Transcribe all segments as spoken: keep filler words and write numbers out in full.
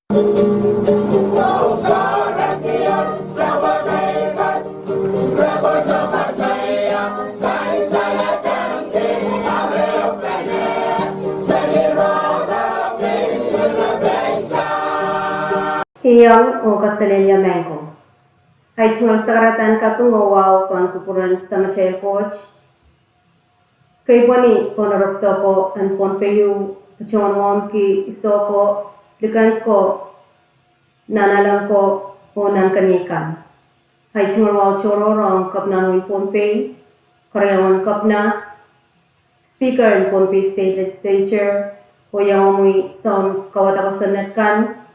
Iang oh kaselehlie mehn ko. Ahi tungoal sakaradahn kaping oh wahu pahn kupwuren Samatail Koht. Keipweni oh noaropw soko en Pohnpei, patohwan wauneki soko, likend ko, nanalek ko, oh nan kenikan. Ahi tungoal wahu tohrohr ong Kepina en wein Pohnpei, Keriau en Kepina, Speaker en Pohnpei State Legislature, oh iangomwi soun kawada kosonned kan,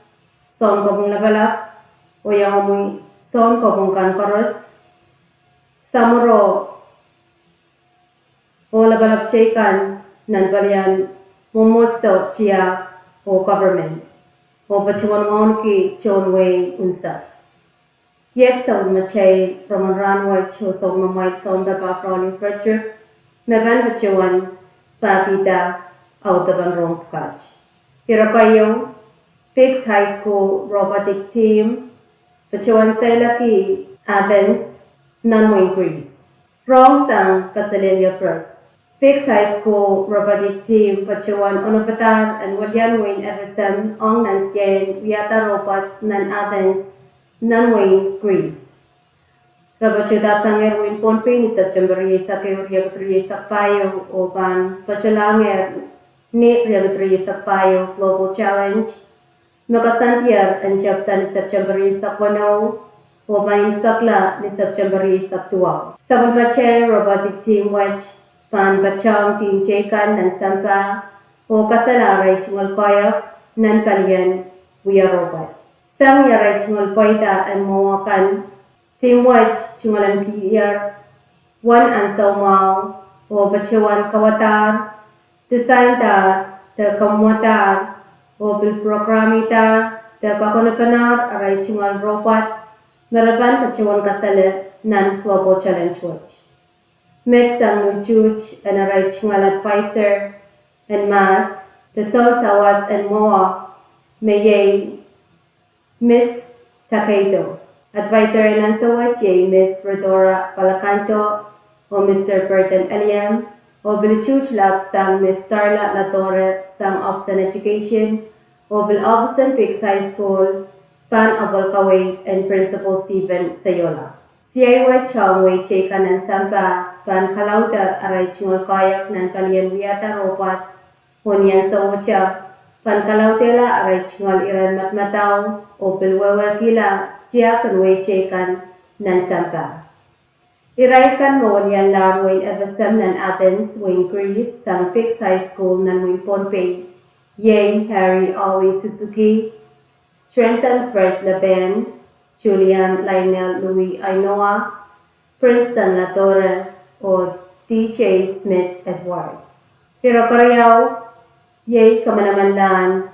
soun kopwung lapalap, oh iangomwi soun kopwung kan koaros, samworo oh lapalap teikan nan palien mwomwohdiso, tiahk oh government, oh patohwan wauneki tohn wehi unsek. Iet sapwellimatail rongen rahn wet oh sapwellimamwail sounpapah Fraulein Frederick, me pahn patohwan pahkihda audepen rong pwukat. Ire keieu, Peaks High School robotic team patohwan seiloakki Athens, nan wein Greece. Rong sang kaselehlie pres. Peaks High School robotic team patohwan onopadahr en welian wein F S M ong nan skein wiahda robot nan Athens, nan wein Greece. Re patohda sangehr wein Pohnpei ni September rieisek ehu, riekid rieisek pahieu, oh pahn patohlahngehr ni riekid rieisek pahieu Global Challenge, me koasoandier en tepda ni September rieisek weneu, oh pahn imwisekla ni September rieisek duwau. Sapwellimatail robotic team wet pahn patohng team teikan nan sampah, oh kasale arail tungoal koahiek nan palien wia robot. Sang ni arail tungoal pweida en mwowe kan, team wet tungoal en kihier uwen ansou mwahu, oh patohwan kawadahr, design-dahr, de kamwadahr, oh pil programmihda, de kakonopenehr arail tungoal robot, me re pahn patohwan kasale nan Global Challenge wet. Met sang nuhtuht en arail tungoal advisor en mahs, de soun sawas en mwowe, me iei Miss Takeido. Advisor en ansou wet iei Miss Rhodora Balakanto, oh Mister Burton Eliam, oh pil tuht lap sang Miss Starla Ladore sang Office en Education, oh pil Office en Peaks High School, pahn apwal kaweid en Principal Stephen Seyola. Siaiwet ong wehi teikan nan sampah pahn kalaude arail tungoal koahiek nan palien wiahda robot, oh ni ansou wet pahn kalaudehla arail tungoal iren madamadau, oh pil wehwehkihla tiahk en wehi teikan nan sampah. Irail kan me welianlahr wein F S M nan Athens, wein Greece, sang Peaks High School nan wein Pohnpei, iei Harry Ollie Suzuki, Trenton Fred Laban, Julian Lionel Louis Ainoa, Princeton Ladore, oh D J Smith Edward. Ire keriau, iei kamanamanlahn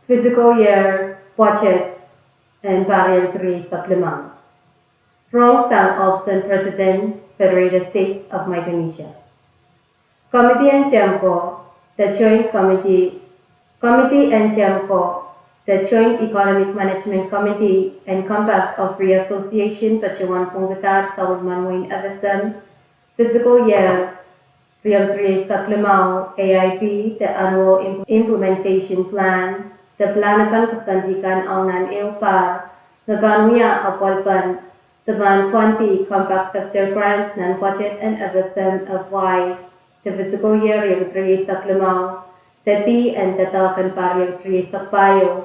fiscal year budget en pahr riekid rieisek limau. Rong sang Office en President, Federated States of Micronesia. Komiti en Temko, the Joint Committee, Komiti en Temko, the Joint Economic Management Committee en Compact of Free Association patohwan pwungkidahr sapwellimen wein F S M fiscal year riekid rieisek limau, A I P, the Annual Im-, Implementation Plan, de pilahn pahn koasoandi kan ong nan ehu pahr, me pahn wia apwalipen, de pahn fundih Compact Sector Grant nan budget en F S M F Y, de fiscal year riekid rieisek limau, de dih en doadoahk en pahr riekid rieisek pahieu,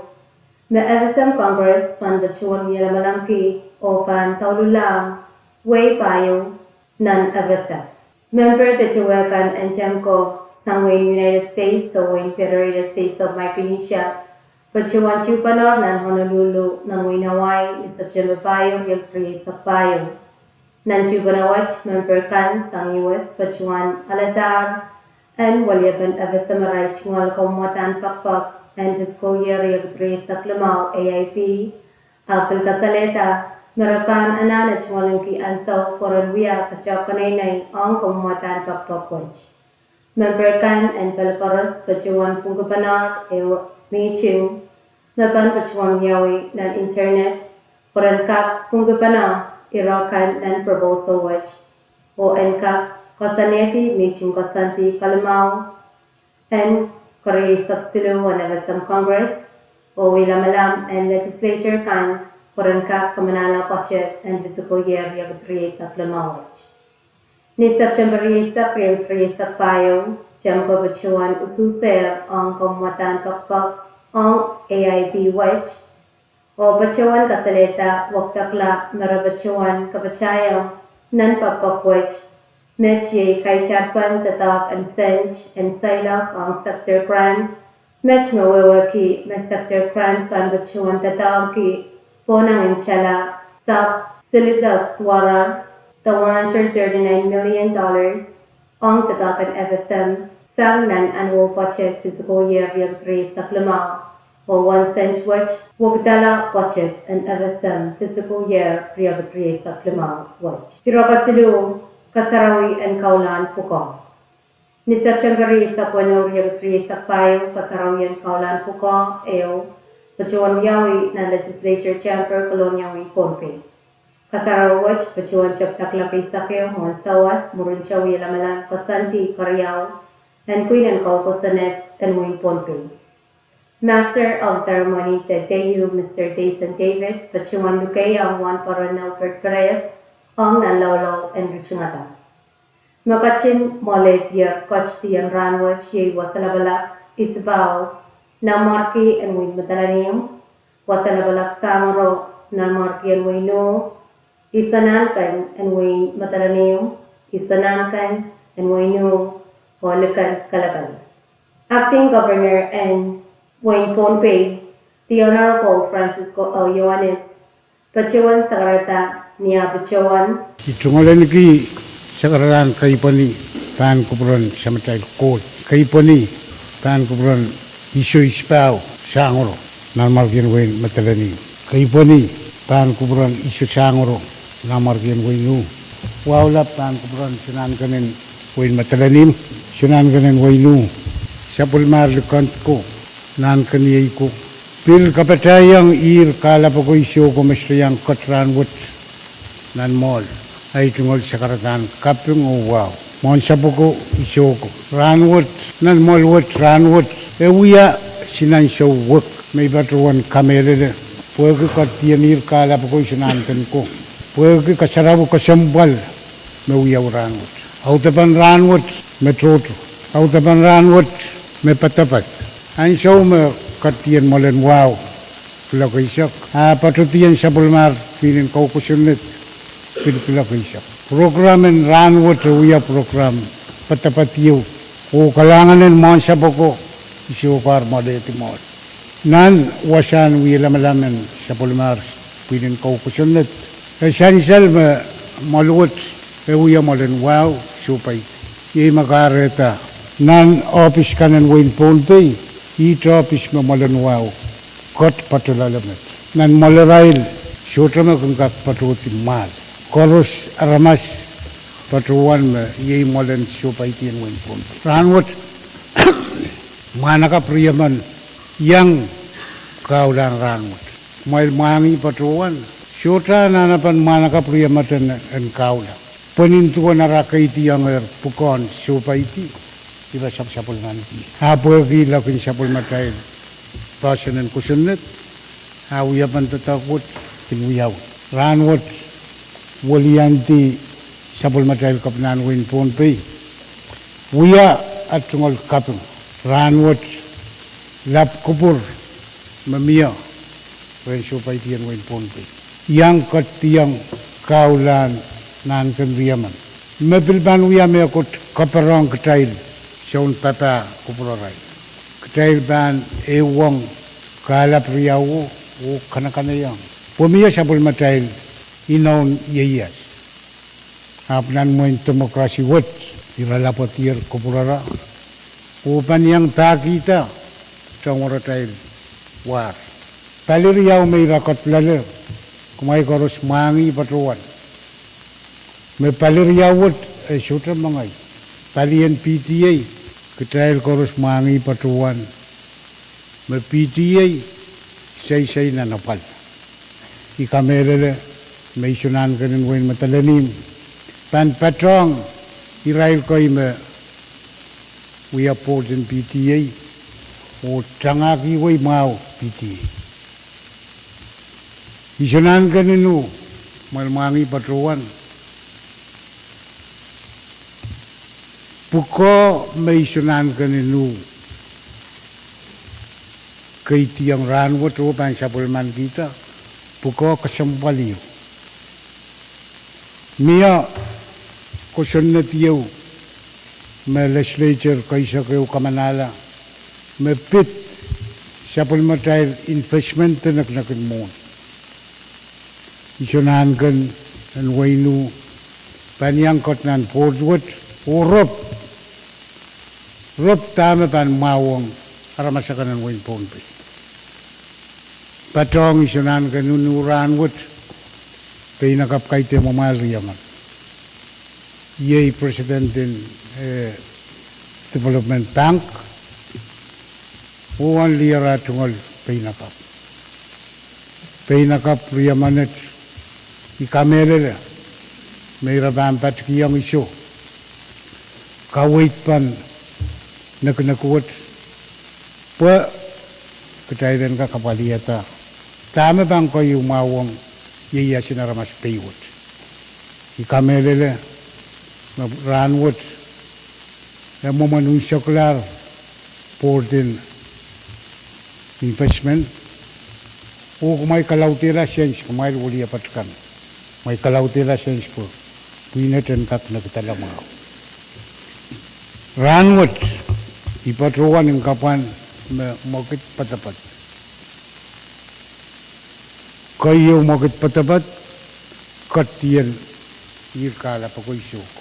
me F S M Congress pahn patohwan wia lamalamki oh pahn douluhlahng wehi pahieu nan F S M. Memper de towehkan en Temko sang wehin United States oh wehin Federated States of Micronesia patohwan tuhpenohr nan Honolulu nan wehin Hawaii ni September pahieu, riekid rieisek pahieu. Nan tuhpeno wet, memper kan sang U S patohwan aladahr en weliepen F S M arail tungoal kamwadahn pekpek en fiscal year riekid rieisek limau, A I P, ahpw pil kasalehda me re pahn anahne tungoal engki ansou pwe ren wia patohwan keneinei ong kamwadahn pekpek wet. Memper kan en pali koaros patohwan pwungkipenohr ehu mihting Me pahn patohwan wiawi nan internet, pwe ren kak pwungkipene ire kan nan proposal wet, oh en kak koasoanehdi mihting koasoandi kalimau en kerieisek siluh en FSM Congress, oh wie lamalam en legislature kan pwe ren kak kamanahla budget en fiscal year riekid rieisek limau wet. Ni September rieisek, riekid rieisek pahieu, Temko patohwan usuhsehr ong kamwadahn pekipek ong AIP wet, oh patohwan kasalehda wekidekla me re patohwan kapatahiong nan pekipek wet, met iei kaitailpen doadoahk en sent en seiloak ong sector grant, met me wehwehki me sector grant pahn patohwan doadoahngki pohnangin tala sahpw silihda duwarahr, the one hundred thirty-nine million dollars, ong doadoahk en FSM sang nan annual budget fiscal year riekid rieisek limau, oh one cent wet wekidala budget en FSM fiscal year riekid rieisek limau wet. Ire kesiluh, kasarawi en kaulahn pwukoa. Ni September rieisek weneu, riekid rieisek pahieu, kasarawi en kaulahn pwukoa ehu patohwan wiawi nan Legislature Chamber, Kolonia, wehin Pohnpei. Kasarawi wet patohwan tepda kilok eisek ehu mwohn sawas, mwurin wie lamalam koasoandi keriau en pwihn en kou kosonned en wehin Pohnpei. Master of Ceremony de DEU, Mister Dayson David, patohwan lukeiong Wahnporon Nelbert Perez ong nanlaulau en ritingada. Me ketin mwoaledier ketidien rahnwet iei Wasa Lapalap Isipao, Nanmwarki en wehin Madolenihmw, Wasa Lapalap Sangoro, Nanmwarki en wehin Nuh, Iso Nahnken en wehin Madolenihmw, Iso Nahnken en wehin Nuh, oh Liken Kelekele. Acting Governor en wehin Pohnpei, the Honorable Francisco L. Ioanis, patohwan sakarada ni ah patohwan. I tungoaleniki sakaradahn keipweni pahn kupwuren Samatail Koht. Keipweni pahn kupwuren Iso Isipao Sangoro, Nanmwarki en wehin Madolenihmw. Keipweni pahn kupwuren Iso Sangoro, Nanmwarki en wehin Nuh. Wahu lap pahn kupwuren Iso Nahnken en wehin Madolenihmw, Iso Nahnken en wehin Nuh. Sapwellimahr Likend ko, Nahnken iei ko. Pil kapatahiong ihr kahlap ako, I soh ko me sohte iang ket rahnwet nan mwoahl. Ahi tungoal sakaradahn kaping oh wahu. Mwohn sapwoko I soh ko. Rahnwet, nan mwoahl wet rahnwet, e wia sinansou wek me I patohwan kamehlele, pwehki ketidien ihr kahlap ako, Iso Nahnken ko, pwehki kasarawi kesempwal me wiawi rahnwet. Audepen rahnwet me tohto. Audepen rahnwet me poadoapoad. Ansou me ketidien mwoalen wahu kilok eisek, a patohdiong sapwellimahr pwihn en kou kosonned pil kilok eisek. Prokram en rahnwet e wia prokram poadoapoad ieu, oh kalahngan en mwohn sapwoko I soh ko ar mwoalehdi mwoahl. Nan wasahn wie lamalam en sapwellimahr pwihn en kou kosonned, e sansal me mwoahl wet e wia mwoalen wahu sohpeidi. Iei me kahrehda nan ohpis kan en wehin Pohnpei, ihte ohpis me mwoalen wahu ket patoh loale met. Nan mwoalerail sohte me kin kak patohdi mwahl. Koaros aramas patohwan me iei mwoalen sohpeidi en wehin Pohnpei. Rahnwet mwahnakapw riemen iang kaulahn rahnwet. Kumwail mwahngih patohwan, sohte anahnepen mwahnakapw riemen en kaula. Pwe nin duwen ara keidi ong er pwukoahn sohpeidi, I pahn sapwsapwellimaniki. A pwehki loakin sapwellimatail poahsoan en kosonned, a wiepen doadoahk wet kin wiawi. Rahnwet weliandi sapwellimatail kepinahn wehin Pohnpei wia at tungoal kaping. Rahnwet lap kupwur me mie rehn sohpeidi en wehin Pohnpei iang ketdiong kaulahn Nahnken riemen, me pil pahn wia mehkot kaparohng kitail soun papah kupwurarail. Kitail pahn ehuong kahlap riauo oh kanekane iang pwe mie sapwellimatail inoun ieias. Ahpw nan mwehin democracy wet, ira lapwadier kupwurara oh pahn iang pahkihda tohn waratail war. Pali riau me ira ket loale, kumwail koaros mwahngih patohwan. Me pali riau wet e sohte mengei. Palien PTA, kitail koaros mwahngih patohwan. Me PTA seisei nan apwal. I kamehlele me Iso Nahnken en Wein Madolenihmw pahn patohng irail kei me wia board en P T A oh tangahkihwei mwahu P T A. Iso Nahnken en U, kumwail mwahngih patohwan. Pwukoa me Iso Nahnken en U keidiong rahnwet oh pahn sapwellimanikihda, pwukoa kesempwal ieu. Mie kosonned ieu me legislature keisek ehu kamanahla me pid sapwellimatail investment de nekinekin mwohn. Iso Nahnken en Wein U pahn iang ketido nan board wet oh rop, rop dahme pahn mwahuwong aramas akan en wehin Pohnpei. Patohng Iso Nahnken en U rahnwet, peinakapw kaidehn mwamwahl riemen. Iei president en, eh, Development Bank, oh en lih ara tungoal peinakapw. Peinakapw riemenet, I kamehlele me ira pahn patikihong Iso kaweid pahn nekinek wet pwe kitail en kak apwalihada dahme pahn keieu mwahuwong ieiasin aramas pei wet. I kamehlele me rahnwet e mwomwen unseklahr board en investment, oh kumwail kalaudehla sens, kumwail weliepat kan, kumwail kalaudehla sens pwe pwihnet en kak nekidala mwahu. Rahnwet I patohwan en kapwan me mwekid poadopoad. Keieu mwekid poadopoad, ketidien ihr kahlap oko Iso ko.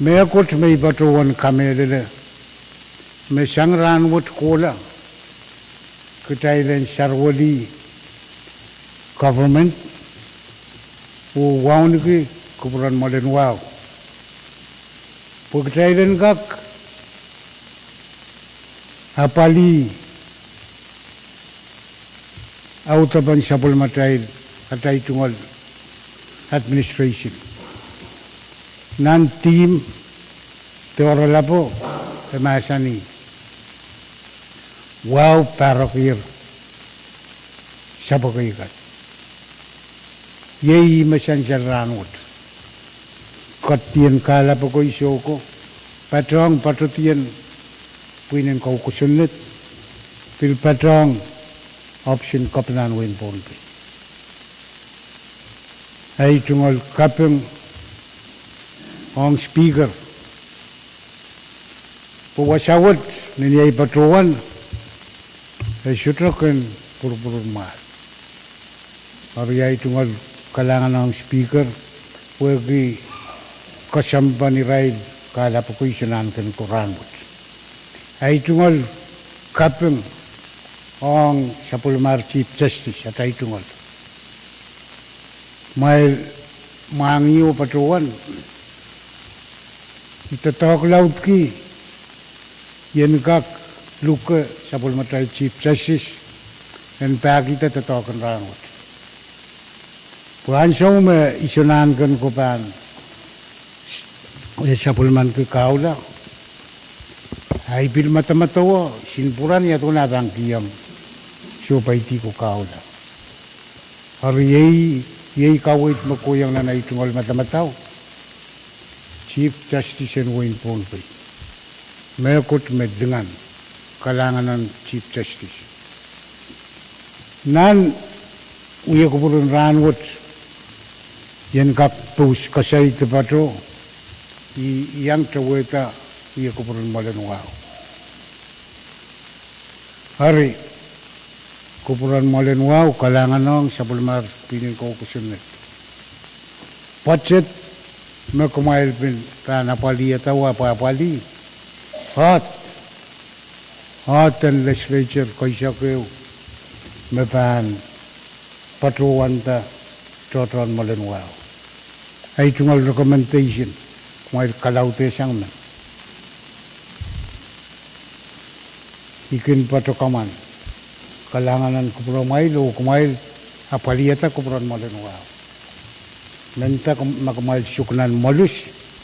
Mehkot me I patohwan kamehlele me sang rahnwet kohla, kitail en sarwelih government oh wauneki kupwuren mwoalen wahu pwe kitail en kak apwalih audepen sapwellimatail, atail tungoal administration. Nan dihmw de oaralapo e mahsanih, wahu pahrekier sapwekei kan. Iei ih me sansal rahnwet. Ketidien kahlap oko Iso ko, patohng patodien pwihn en kau kosonned, pil patohng option kopna en wehin Pohnpei. Ei tungoal kaping ong Speaker pwe wasa wet ni ei patohwan e sohte kin pwurpwurmwahl. Eri ei tungoal kalahngan ong Speaker pwehki kesempwal en irail kahlap oko Iso Nahnken ko rahnwet. Ei tungoal kaping ong sapwellimatail Chief Justice, atail tungoal. Kumwail mwahngih oh patohwan, I doadoahk laudki I en kak luke sapwellimatail Chief Justice en pahkihda doadoahk en rahnwet. Pwe ansou me Iso Nahnken ko pahn, eh, sapwellimaniki kahula, ahi pil madamadau, sinpwuran ia duwen ah pahn kihong sohpeidi ko kahula. Eri iei, iei kaweid me kohiong nan ei tungoal madamadau, Chief Justice en wehin Pohnpei. Mehkot me lingan, kalahngan ong Chief Justice. Nan wia kupwuren rahnwet, I en kak pwuhs koasoi de pato, I, I iang towehda wia kupwuren mwoalen wahu. Eri, kupwuren mwoalen wahu, kalahngan ong sapwellimatail pwihn en kau kosonned. Budget me kumwail pil pahn apwalihada oh apwapwalih, oahd, oahd en legislature keisek ehu me pahn patohwanda tohtohn mwoalen wahu. Ei tungoal recommendation, kumwail kalaudehsang men. I kin patokamwan. Kalahngan en kupwuramwail oh kumwail apwalihada kupwuren Mwoalen Wahu. Mendahte ma kumwail suk nan Mwolus,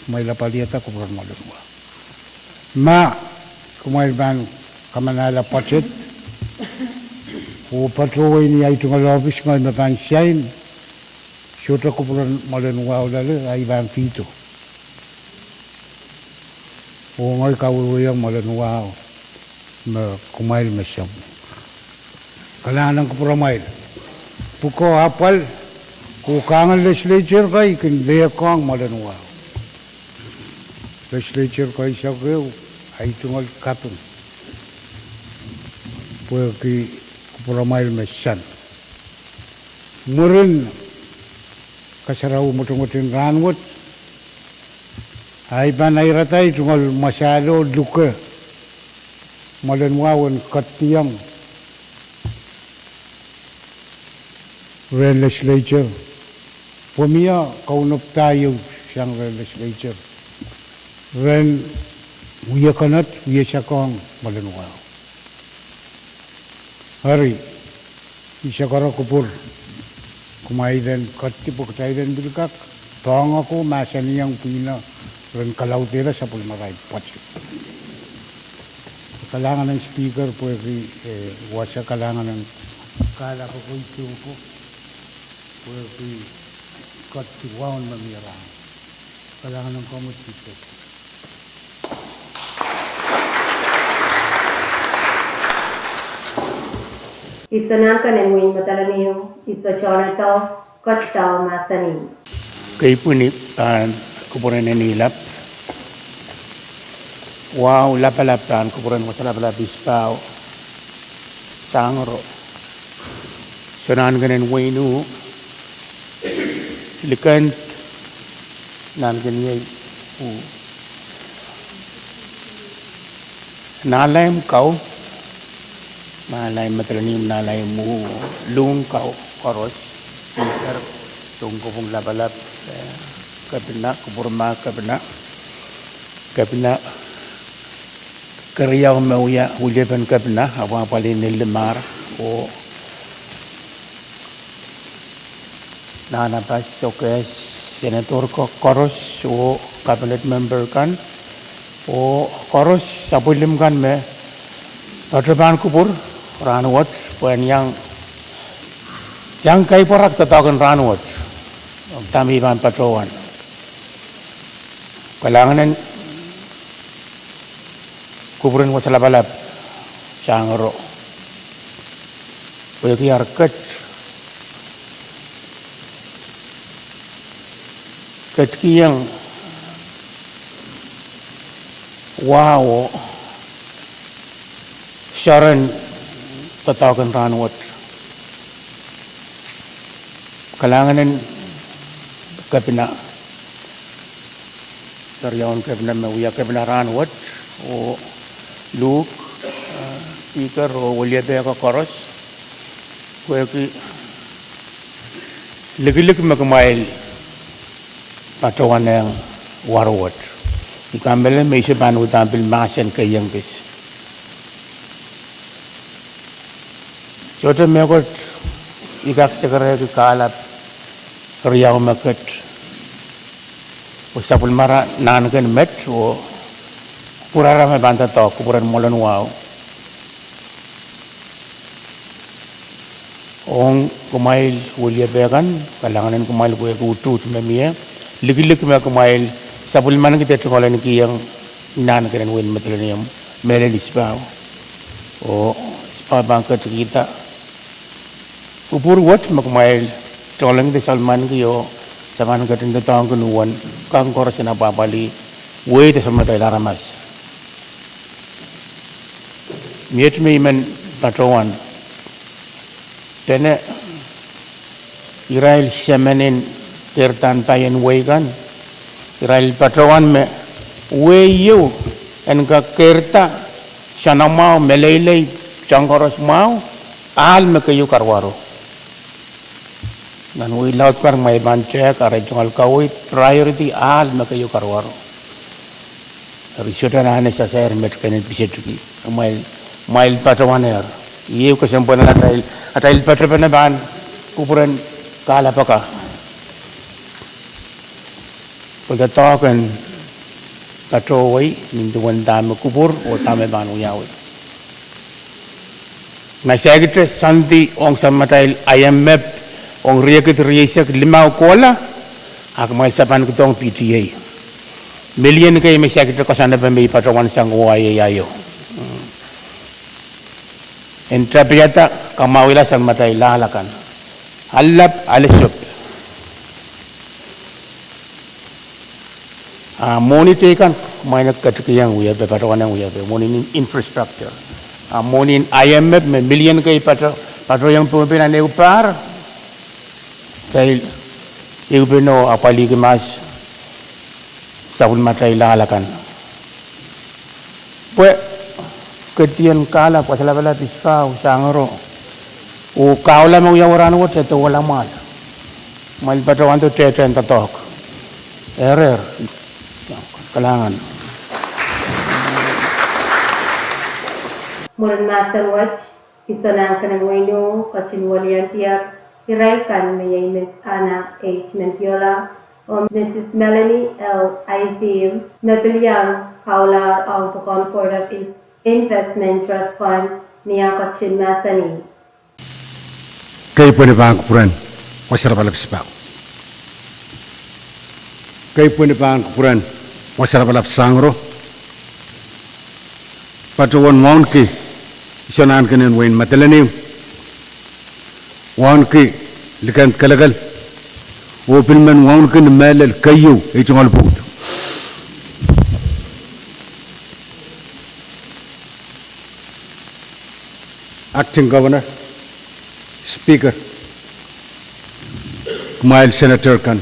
kumwail apwalihada kupwuren Mwoalen Wahu. Ma kumwail pahn kamanahla budget oh patohwan ni ahi tungoal ohpis ngehi me pahn sain, sohte kupwuren Mwoalen Wahu loale ahi pahn veto. Oh ngehi kawehwehiong Mwoalen Wahu me kumwail me sapw. Kalahngan en kupwuramwail. Pwuko apwal, oh kahngen legislature kei kin peikiong Mwoalen Wahu. Legislature kei sokeu, ahi tungoal kaping. Pwehki kupwuramwail me sain. Mwurin kasarawi mwotomwot en rahnwet, ahi pahn irada tungoal mwasahlo luke Mwoalen Wahu en ketidiong rehn legislature, pwe mie kaunop da ieu sang rehn legislature, rehn wie konet, wie sakohng Mwoalen Wahu. Eri, I sakara kupwur, kumwail en ketido pwe kitail en pil kak poahngoak oh mahsanihong pwihno ren kalaudehla sapwellimarail budget. Kalahngan en Speaker pwehki, eh, wasa, kalahngan en kahlap kokoito ko pwehki ketido waun me mie rahn. Kalahngan en komwi Speaker. Iso nahnken en wehin Madolenihmw, iso tohn edeo, ketido mahsanih. Kei pwini pahn kupwuren Enihlap. Wahu Lapalap pahn kupwuren Wasa Lapalap Isipahu, Sangoro. Iso nahnken en wehin Wu, Likend, nahnken iei Wu. Nahlaim kau, nahlaim Madolenihmw, nahlaim Wu, Lohng kau koaros, Speaker, Sounkopohng Lapalap, eh, Kepina, kupwur mah Kepina, Kepina keriau me wia weliepen Kepina, apwahpwalih Nillimahr, oh Nahnapas, Sokehs, Senator ko koaros, oh Cabinet member kan, oh koaros sapwellim kan me sohte pahn kupwur rahnwet, pwehn iang, iang kaipwarak doadoahk en rahnwet, dahme I pahn patohwan. Kalahngan en kupwuren Wasa Lapalap, Sangoro, pwehki ar ket, ketikihong wahu soaren doadoahk en rahnwet. Kalahngan en Kepina, keriaun Kepina me wia Kepina rahnwet, oh Luhk, eh, Speaker, oh weliepe ko koaros, pwehki likilik me kumwail patohwanehng waru wet. I kamehlele me I soh pahn uhdahn pil mahsen keiong kis. Sohte mehkot I kak sakarehki kahlap riau me ket, oh sapwellimara nahnken met, oh kupwurara me pahn doadoahk, kupwuren Mwoalen Wahu. Ong kumwail weliepe kan, kalahngan en kumwail pwehki utuht me mie, likilik me kumwail sapwellimaniki de tungoaleniki iang nahnken en wehin Madolenihmw, mehlel Isipahu. Oh Isipahu pahn ketikihda kupwur wet me kumwail tungoaleniki de sapwellimaniki, oh se pahn ketin doadoahngki uwen kang koaros en apwahpwalih wehi de samatail aramas. Miet me I men patohwan, dene irail semen en keirdahn paien wehi kan, irail patohwan me wehi ieu en kak keirda soanamwahu, meleilei, soang koaros mwahu, ahl me keieu karuwaru. Nan wehi laud kan kumwail pahn tehk, arail tungoal kaweid, priority, ahl me keieu karuwaru. Eri sohte anahne sasair met kenen pisetki. Kumwail, kumwail patohwanehr. Iei kesempwal nan atail, atail patopene pahn kupwuren kalapw akan. Pwe doadoahk en patohwei nin duwen dahme kupwur oh dahme pahn wiawi. Ngehi saikinte soandi ong samatail I M F ong riekid rieisek limau kohla, a kumwail sapan kihdohng P T A. Million kei me saikinte koasoanepe me I patohwan sang wai aio. En tapiada kamwahwihala samatail lahlahkan. Ahllap, ahllap. A mwohni teikan kumwail en ketikihong wiepe, patohwan wiepe, mwohni en infrastructure. A mwohni en I M F me million kei pato, patohwan Pohnpei nan ehu pahr. Tail ehu pene apwalihki mahs sapwellimatail lahlahkan. Pwe, kedian kalapw, Wasa Lapalap Isipau, Sangro. Oh kahula me wiawi rahnwet, e doula mwahl. Mwahl patohwan do tehtehn doadoahk. Erehr. Kalahngan. Mwurin mahsen wet, Isonahnken en Wein Inou ketin weliandi irail kan me iei Miss Anna H. Mendiola oh Missus Melanie L. Aisim, me pil iang kaulahr ong pwukoahn Board of Investment Trust Fund, ni ah ketin mahsanih. Keipweni pahn kupwuren Wasa Lapalap Isipau. Keipweni pahn kupwuren Wasa Lapalap Sangro. Patohwan wauneki Isonahnken en Wein Madolenihmw, wauneki Likend Kelekel, oh pil men wauneki ni mehlel keieu ei tungoal pwuhd. Acting Governor, Speaker, kumwail Senator kan,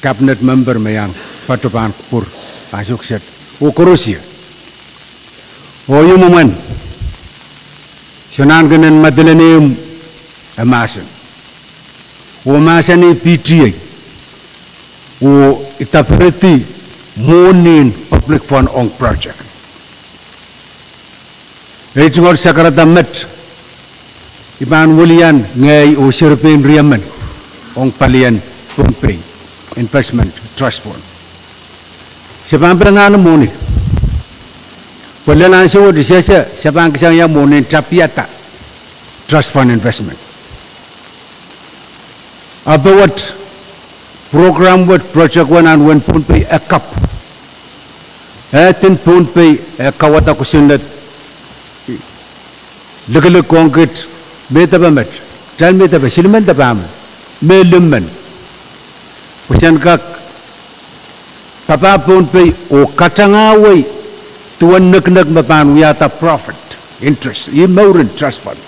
Cabinet Member me iang pato pahn kupwur ansou kiset, oh koaros ie. Oh iei mwomwen Isonahnken en Madolenihmw e mahsen. Oh mahsanih P T A oh I daperedi mwohni en public fund ong project. Ei tungoal sakarada met, I pahn welian ngehi oh seri pein riemen ong palien Pohnpei Investment Trust Fund. Se pahn pil anahne mwohni. Pwe lel ansou wet se, se, se pahn kisang ia mwohni en tapiada trust fund investment. Ape wet, program wet, project wet nan wehin Pohnpei e kapw. Ehdin Pohnpei e kauwada kosonned, likilik ong kiht, me depe met, kitail me depe, silimen depe ahme, me limen. Pwe sen kak papah Pohnpei oh katangahwei duwen nekinek me pahn wiahda profit, interest, ih mouren trust fund.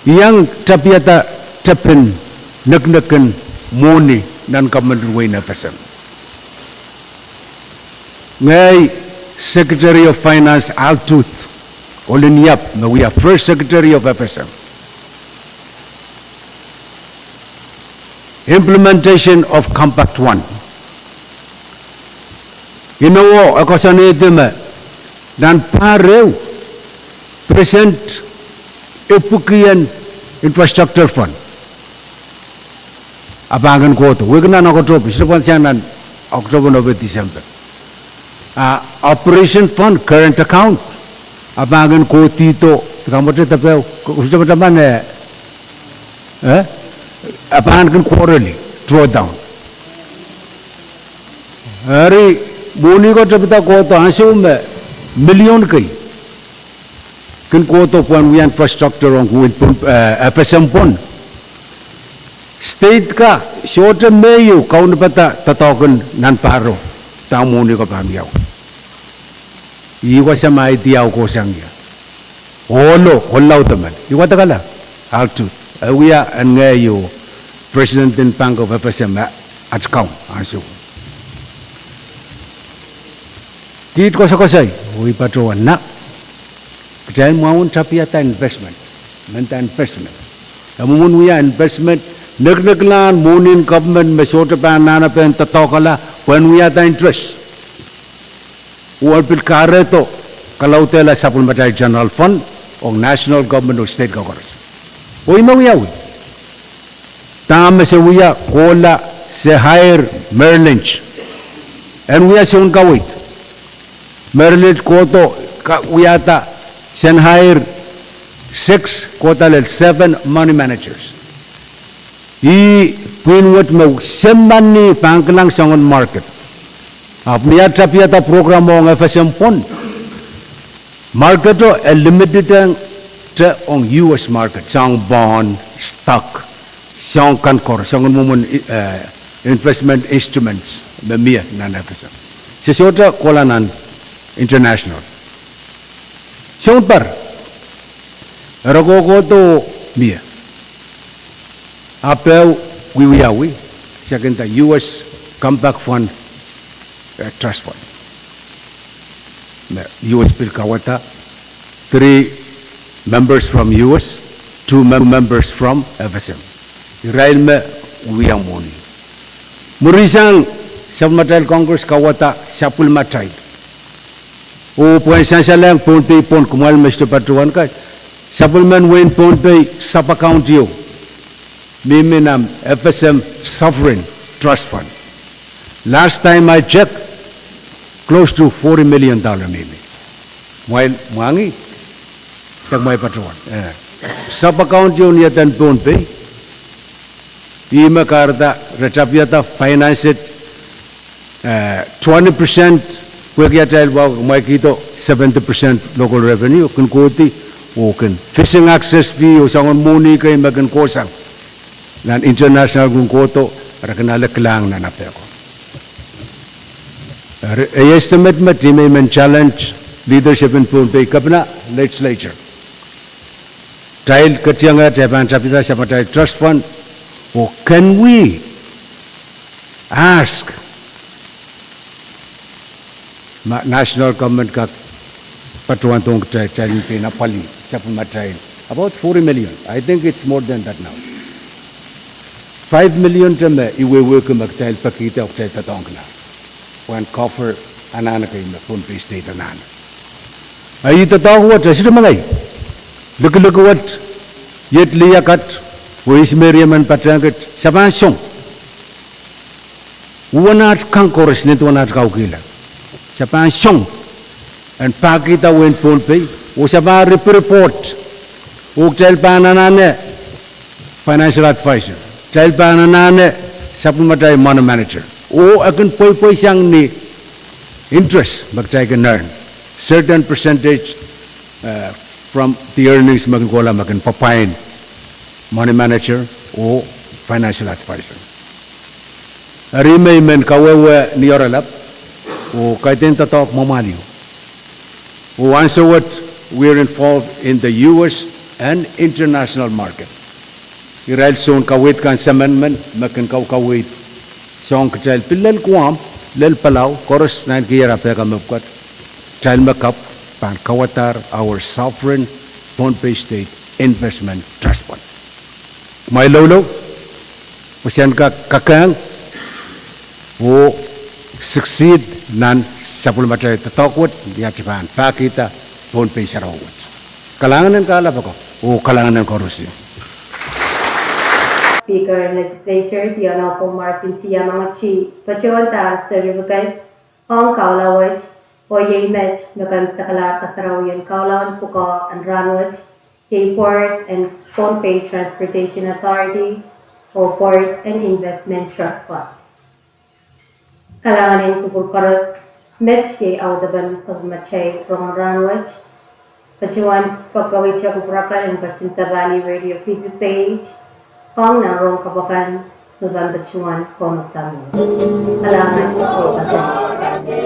I iang tapiada tepin nekinek en mwohni nan government en wehin F S M. Ngehi Secretary of Finance Al Tooth, Olin Yap, me wia First Secretary of F S M. Implementation of Compact One. Inowo e koasoanehdi me nan pahr ehu, percent epwiki en infrastructure fund a pahn kin kohdo, wehwehki nan October, sohte pahn sang nan October, November, December. A operation fund, current account, a pahn kin kohdihdo, kamwete depe, sohte pahn, eh, eh, a pahn kin quarterly drawdown. Eri, mwohni ko tepida kohdo ansou me million kei kin kohdo pwehn wia infrastructure ong wehin, eh, F S M pwon. State ka sohte me ieu kaunopada doadoahk en nan pahro, dahme mwohni ko pahn wiawi. Ih wasa me I diau kohsang ie. Ohlo, ohl laud emen. I wadek ala, Al Tooth. E wia en ngehi oh President en Bank of F S M, eh, at kaun ansou. Kiht koasokoasoi, oh I patohwan na, kitail mwahu en tapiada investment, menda investment. E mwomwen wia investment, nekineklahn mwohni en government me sohte pahn anahne pahn doadoahkala, pwehn wiahda interest. Uwen pil kahrehdo kalaudehla sapwellimatail general fund ong national government oh state koaros. Oh ih me wiawi. Dahme se wia kohla, se hire Merrill Lynch en wia soun kaweid. Merrill Lynch kohdo, ka-, wiahda, sen hire six, kohda lel seven money managers. Ih pwihn wet me se mani pahn kilang soangen market. Ahpw ni at tapihada program ong F S M pwon, market o e limited te ong U S market, soang bond, stock, soang kan koaros, soangen mwomwen, eh, investment instruments me mie nan F S M. Se sohte kohla nan international. Sounpar, re kohkohdo mie. Ahpw wiwiawi, se kin nda U S Compact Fund, eh, Trust Fund. Me U S pil kauwada, three members from U S, two mem-, members from F S M. Irail me wia mwohni. Mwurin sang, sapwellimatail Congress kauwada sapwellimatail. Oh pwehn sansalehng Pohnpei pwon, kumwail me sohte patohwan kan, sapwellimen wehin Pohnpei sub-account ieu mihmi nan F S M Sovereign Trust Fund. Last time I checked, close to forty million dollar mihmi. Kumwail mwahngih, de kumwail patohwan. Eh. Sub-account ieu ni eden Pohnpei, ih me kahrehda re tapihada finance et, eh, twenty percent, pwehki atail wa-, mwaikihdo seventy percent local revenue, kin kohdi, oh kin fishing access fee, oh soangen mwohni kei me kin kohsang. Nan international kin kohdo, re kin ale kilang nan apehko. Eri, ei estimate me I men challenge leadership en Pohnpei, Kepina, legislature. Kitail ketieng, kitail pahn tapihada sapwellimatail trust fund, oh can we ask ma national government kak patohwandohng kitail, kitail en pein apwalih sapwellimatail about forty million. I think it's more than that now. Five million te me I wehwehki me kitail pekihda oh kitail doadoahngkihla pwehn cover anahn kei me Pohnpei State anahne. A ih doadoahk wet, e sohte mengei. Likilik wet, iet lih akan, oh ihs me riemen patehng kit, se pahn song. Uwen at kan koaros nin duwen at kaukihla, se pahn song en pahkihda wehin Pohnpei, oh se pahn ripiripwoht, oh kitail pahn anahne financial advisor, kitail pahn anahne sapwellimatail money manager, oh e kin pweipweisang ni interest me kitail kin earn, certain percentage, eh, from the earnings me kin kohla me kin pwapwain money manager oh financial advisor. Eri me I men kawehwe ni oaralap, oh kaidehn doadoahk mwamwahl ieu. Oh ansou wet, we are involved in the U S and international market. Irail soun kaweid kan semen men me kin kaukaweid soahng kitail pil lel Guam, lel Palau, koaros nan keier apeh kan mepwukat, kitail me kapw pahn kauwadahr our sovereign Pohnpei State Investment Trust Fund. Mwail loulou, pwe sen kak kakehng oh succeed nan sapwellimatail doadoahk wet, ni at pahn pahkihda Pohnpei sarawi wet. Kalahngan en kahlap ako, oh kalahngan en koarosie. Speaker en Legislature, the Honorable Marvin T. Amangchi, patohwandahr certificate ong kaula wet, oh iei met me kemesakalahr kasarawi en kaulahn pwukoa en rahnwet, iei Board en Pohnpei Transportation Authority oh Board en Investment Trust Fund. Kalahngan en kupwur koaros, met iei audepen sapwellimatail rongen rahnwet. Patohwan poakepoakehte kupwur akan en ketin sapahl Radio V C C H ong nan rohng kapw akan me pahn patohwan kaunopada. Kalahngan oh kasik.